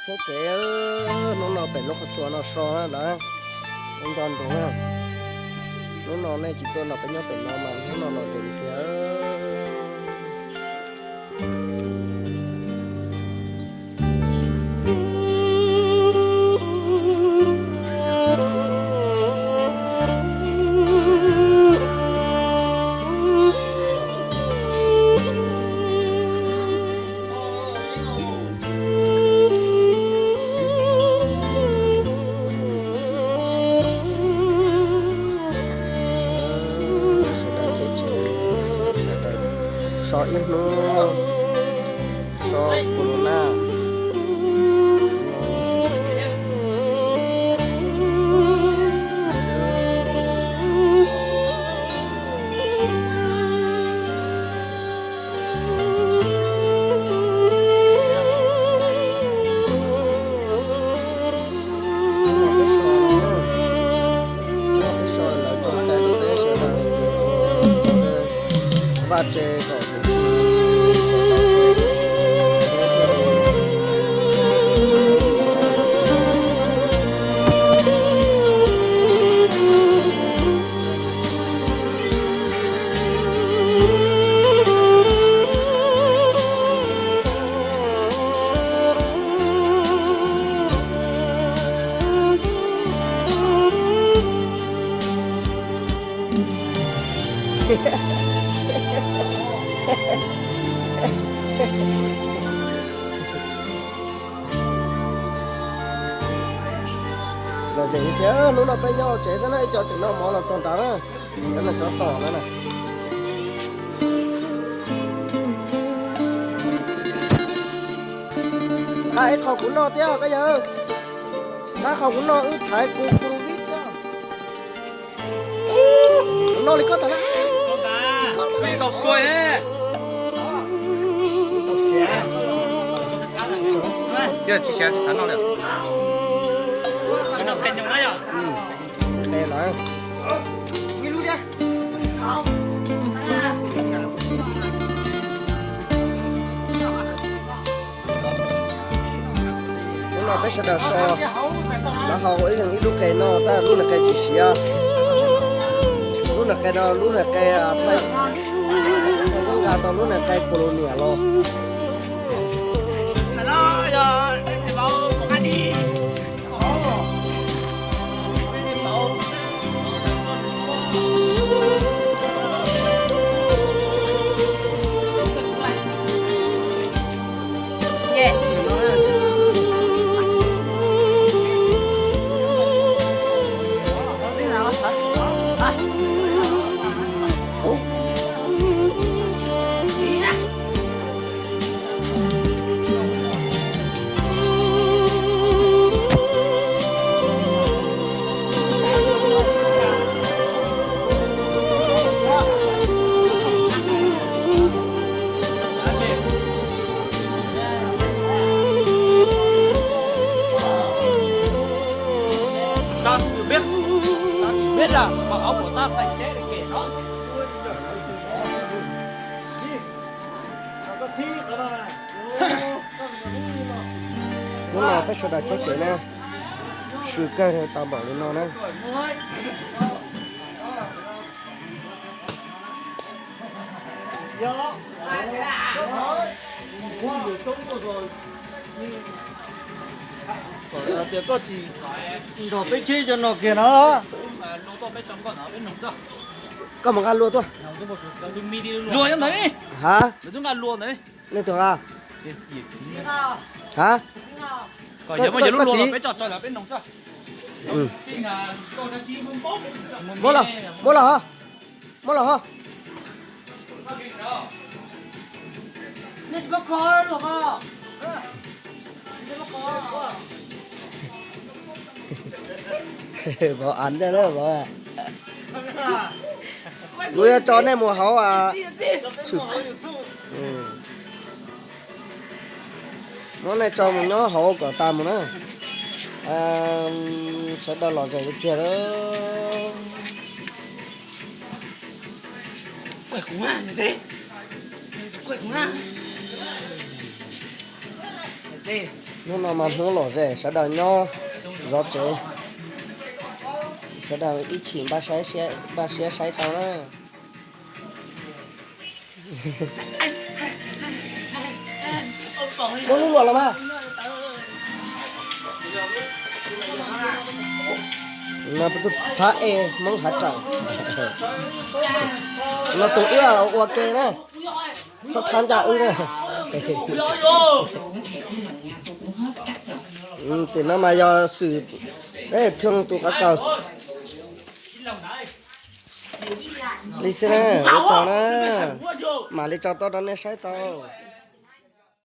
Nyob tsev, hnub no pem lub qhov tsua no so na lawm, nto nroog. Hnub no nej tsis tuaj no peb nyob pem no mas hnub no lom zem tiag. So ib hnub, so corona. Vaj tse kom Lom zem li thiab, hnub no peb nyob hauv tsev xwb na, ib co tseem noj mov los txog nrad na, cov no cov tom na. Nqa ib qho kuv noj thiab koj yawg, nqa qho kuv noj wb thaiv kuv kuv vib thiab. Kuv noj li koj tas na. Tsis siav tsis xav noj li. Qe lawm. Hnub no peb sawv daws so, lawv hau ib leeg ib lub qe no, tab lub niag qe tsis siav. Lub niag qe no lub niag qe thaij, nqa tau lub niag qe Colonia los. Hnub no peb sawv daws tshawb tsev na, swm kawg tau npaum li no na. Tias koj tsis nrog peb cheb cov no kiag no, koj mus nqa lua tuaj. Ha? Nej tus nqa? Ha? Koj txiv? Muab los, muab los ho, muab los ho. Vauv, kuv yuav tso nej mus hauv, muab nej tso mus nyob hauv kom tas mus na. Sawv daws lom zem li tiag lawm. Hnub no mas hnub lom zem, sawv daws nyob zov tsev, sawv daws ib chim npaj siab saib tau na. Muab lub luam los mas. No peb tug thab es Hmoob hav rawm. No tus wb ua ke na, txhob thab ncaj wb na. Tim no mas yog xwm, Thoj tus qab kaus li xwb na, ua tsaug na. Mam li tso tuaj rau nej saib tau.